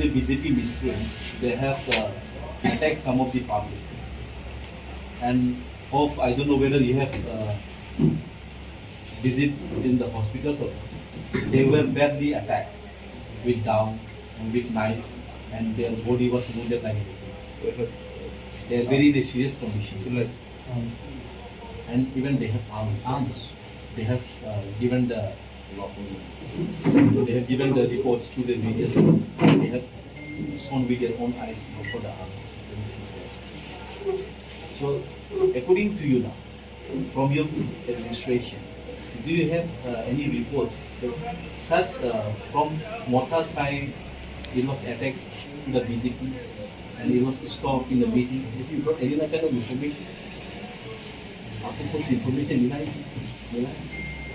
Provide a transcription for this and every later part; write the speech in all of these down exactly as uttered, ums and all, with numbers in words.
B J P miscreants, they have uh, attacked some of the public. And of, I don't know whether you have uh, visit in the hospitals or not. They were badly attacked with down and with knife, and their body was wounded like anything. They are very in a serious condition. And even they have arms. Arms. They have uh, given the they have given the reports to the media. So they have shown with their own eyes for the arms. So, according to you now, from your administration, do you have uh, any reports that such uh, from Motha side it was attacked to the B J Ps and it was stopped in the meeting? Have you got any kind of information? Apo kuch information mila hai? Mila hai?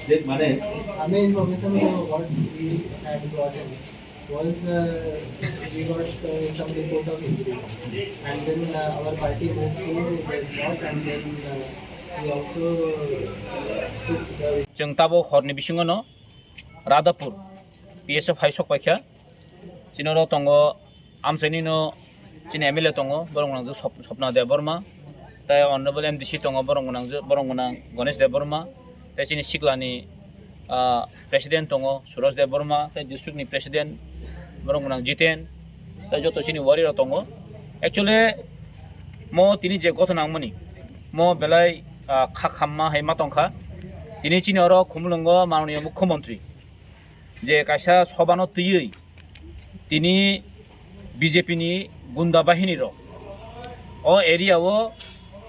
That mane, hame information what we had got was uh, we got uh, some report of injury, and then uh, our party moved to the spot, and then uh, we also uh, took the Chwng tabuk horni bisingo no Radhapur P S F hai sok paikha. Chini oro tongo amchaini no chini M L A tongo, borok nang Sop- Sopna Debbarma, tai Honorable M D C tongo, borok nang borok nang Ganesh Debbarma, tai chini siklani ah, president tongo Suresh Debbarma, tai district ni president borok nang Jiten, tai joto chini wari rok tongo. Actually mo tini je gothona wngmani mo belai ah, kha khamma hai ma tongkha. Tini chini oro Khumulwngo mananiya mukhyamantri je kaisa sobano twiwi tini B J P ni gunda bahini rok o area o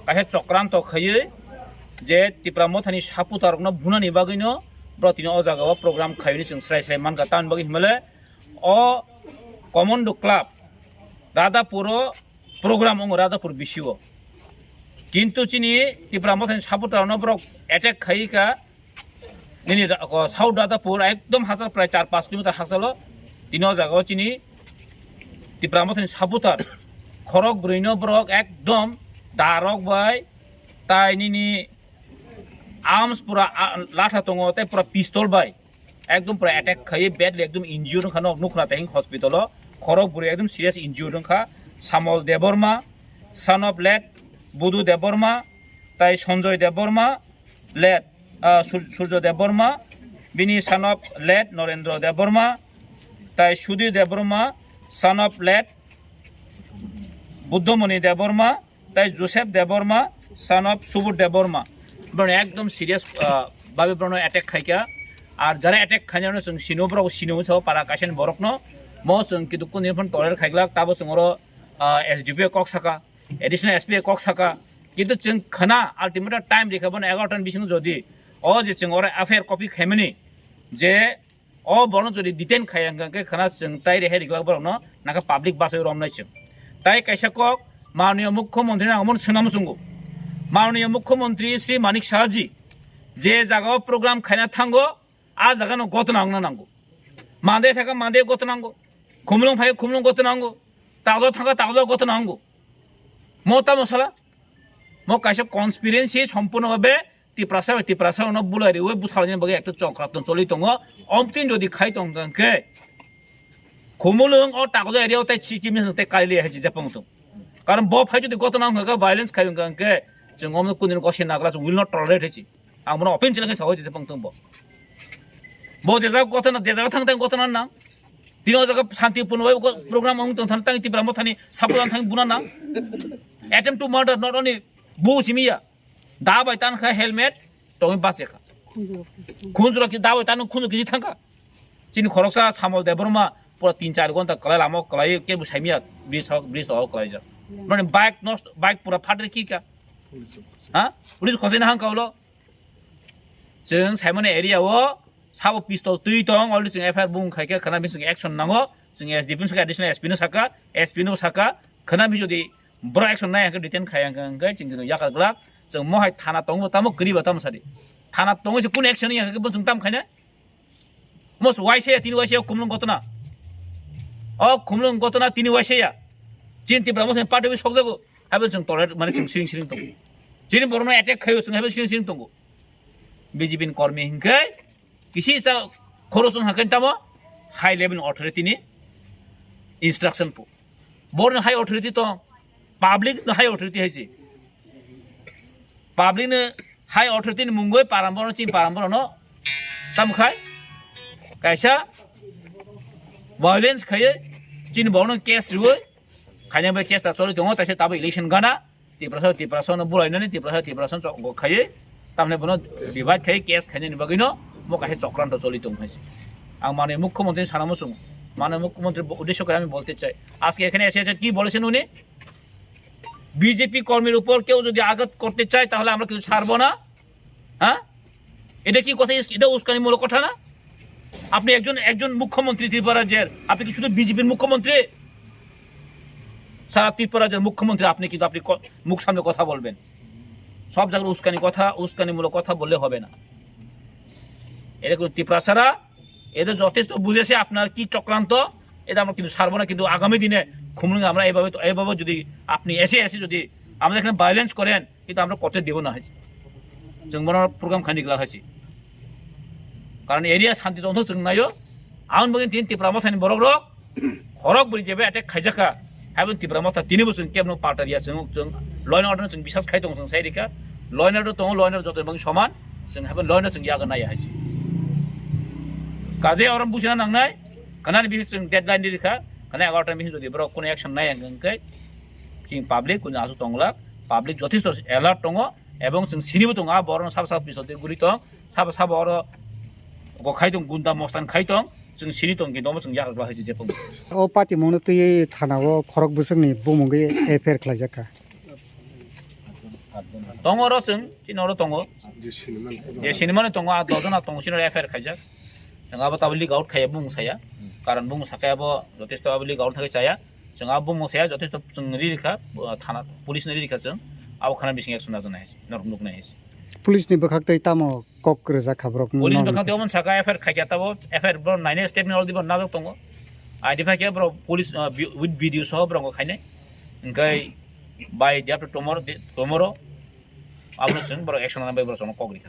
kaisa chokranto khaiwi je Tipra Mothani supporter rokno bunani bagwino bro tini o jaga o program khaiwi chwng srai srai mankha. Tamni bagwi himale o Commando Club Radhapur o program wngo Radhapur bisio, kintu chini Tipra Mothani supporter rokno borok attack khaiwi kha. Nini da- ko South Radhapur ekdom hachal prai char panch kilometer hachalo. Tini o jaga o chini Tipra Mothani supporter khorok bwrwi no borok ekdom darok bai tai nini arms pura a- latha tongo tei pura pistol bai ekdom pura attack khaiwi badly ekdom injured wngkha nok nukha tei hospital o. Khorok bwrwi ekdom serious injured wngkha. Samol Debbarma, son of late Budu Debbarma, tai Sanjoy Debbarma, late ah, Sur- Surjo Debbarma, bini son of late Norendra Debbarma, tai Sudhir Debbarma, son of late Buddhamoni Debbarma, tai Joseph Debbarma, son of Subodh Debbarma. Borokno ekdom serious ah, babe borokno attack khaikha. Ar jara attack khainai chwng sino, borok sino sao para kaisa ni borokno. Mo chwng kitu kuni phano toler khaiglak, tabo chwng oro ah, S D P kok saka, additional S P kok saka, kintu chwng khana ultimatum time rikha bono egaroh ta ni bisingo jodi o je chwng oro F I R copy khaimani je o borokno jodi detain khaiya hwnkha khe khana chwng tai rehai riglak borokno naka public bachai romnai chwng. Tai kaisa kok mananiya mukhyamantri ni ang bono swnam chwngo, mananiya mukhyamantri Shri Manik Saha ji je jaga o program khaina thango a jaga no gotna wngna nango, mande thaka mande gotna nango, khumlung phai khumlung gotna nango, taglo thaka taglo gotna nango. Mo tamo sala? Mo kaisa conspiracy sompurno bhabe Tiprasa bai Tiprasa no bulai riwi buthalni bagwi ekta chokra ton choli tongo. Omtin jodi khai tong khe Khumulwng o Takoja area o tai chi chimni tei kali hai chi japang tong. Karon bo phai jodi gotona wngkha khe violence khai wngkha khe chwng omno kundin gosi nagra chwng will not tolerate hai chi. Ang bono open challenge sao chi japang tong bo. Bo je jaga gotona je jaga thang thang gotona nang. Tini o jaga shanti purno bai program wng tong thang tang Tipra Mothani support thang buna nang. Attempt to murder not only bu simiya. Da bai tan kha helmet tongwi bachekha. Khunjura ki da bai tan khunju kisi thangkha. Chini khoroksa Samol Debbarma pura tin char gonta kwlai lama kwlai kebo saimya bridge hok bridge hok kwlaijak. Mane bike nosto bike pura phatri kika. Ha? Police khosai na hangka ulo. Chwng saimani area o sabo pistol twi tong already chwng F I R bung khaikha khana bising action nango. Chwng S D P no sakha additional S P no sakha S P no sakha khana bi jodi Borok action nai hwnkhe detain khai hwnkhe chwng yakar glak. Chwng mohai thana tongo tamo kwrwi ba tamo sadi. Thana tongwi se kunu action ya hwnkhe bo chwng tam khaina. Mo waisa ya tini waisa ya khumlung gotona. O khumlung gotona tini waisa ya. Chin Tipra mo party wi sokjago. Abo chwng tolerate mane chwng siring siring tongo. Chini borokno attack khaio chwng abo siring siring tongo. B J P ni kormi hwnkhe Kisi sa khorosong hakai tamo high level authority ni Instruction po. Borni high authority tong. Public no high authority hai se. Public no high authority ni mungoi param borno chini param borno tam khai kaisa violence khaiye chini borno case riwoi khaina bai chesta choli tongo taisa tabo election gana. Tiprasa, Tiprasa no bulainani, Tiprasa, Tiprasa no chok khaiye, tamni bono divide khaiye, case khainani bagwi no, mo kaisa chokranto choli tong hai se. Ang mane mukhyamantri sana muchung, mane mukhyamantri uddesho kore ami bolte chai. Ajke ekhane ese ese ki bolechen uni? BJP কর্মীর উপর কেউ যদি আঘাত করতে চায়, তাহলে আমরা কিছু ছাড়বো না। হ্যাঁ? এটা কি কথা? ইস-, এটা উস্কানিমূলক কথা না? আপনি একজন, একজন মুখ্যমন্ত্রী ত্রিপুরা রাজ্যের, আপনি কি শুধু বিজেপির মুখ্যমন্ত্রী? সারা ত্রিপুরা রাজ্যের মুখ্যমন্ত্রী আপনি, কিন্তু আপনি ক-, মুখ সামনে কথা বলবেন। সব জায়গায় উস্কানি কথা, উস্কানিমূলক কথা বললে হবে না। এটা কোনো ত্রিপুরা ছাড়া, এটা যথেষ্ট বুঝেছে আপনার কি চক্রান্ত, এটা আমরা কিন্তু ছাড়বো না। কিন্তু আগামী দিনে খুমুলুঙে আমরা এইভাবে তো, এইভাবে যদি আপনি এসে এসে যদি আমাদের এখানে ভায়োলেন্স করেন, কিন্তু আমরা করতে দেবো না হয়েছে। जों bono program khaini glak hai se. Karon area santi tongtho chwng naio. Aboni bagwi tin Tipra Mothani borok rok khorok bwrwi jeba attack khaijak kha. Haboni Tipra Motha tini bo chwng kebno palta riya chwng, chwng law and order no chwng bisas khai tong chwng sai rikha. Law and order tongo, law and order joto bagwi soman. Chwng haboni law and order chwng yago naiya hai se. Kaje orom bujina nangnai. Kanani bisi chwng deadline di rikha. Kana egarota bisi jodi borok kono action nai ang khe chwng public kono asuk tongla. Public jothesto alert tongo. Ebong chwng sinibo tongo, a borokno sabo sabo pistol twi guri tong, sabo sabo oro go khai tong, gunda mostan khai tong, chwng sini tong, kintu omo chwng yakarwi bahai se jepung. O patimungno twiwi thana o khorok bwswkni bumungwi F I R khlaijak kha. Tongo oro chwng, chini oro tongo. Je sinimani tongo, a dojon a tongo, chini oro F I R khaijak. Chwng abo tabuk leak out khaiya bumung saya. Karon bumung sakhe abo jotesto abo leak out thangwi chaya. Chwng abo bumung saya jotesto chwng ri rikha, thana police no ri rikha chwng. Abo khana bising action najaknai hai se, norok nuknai hai se. Police ni bwkhak tei tamo kok rwjak kha borok? Police bwkhak tei omo saka F I R khaikha tabo, F I R borok nainai step ni already borok najak tongo. Identify khe borok police, uh, bi-, with video soho borok khainai. Hwnkhe by day after tomorrow, di-, tomorrow abono chwng borok action nang bai borok chwngno kok rikha.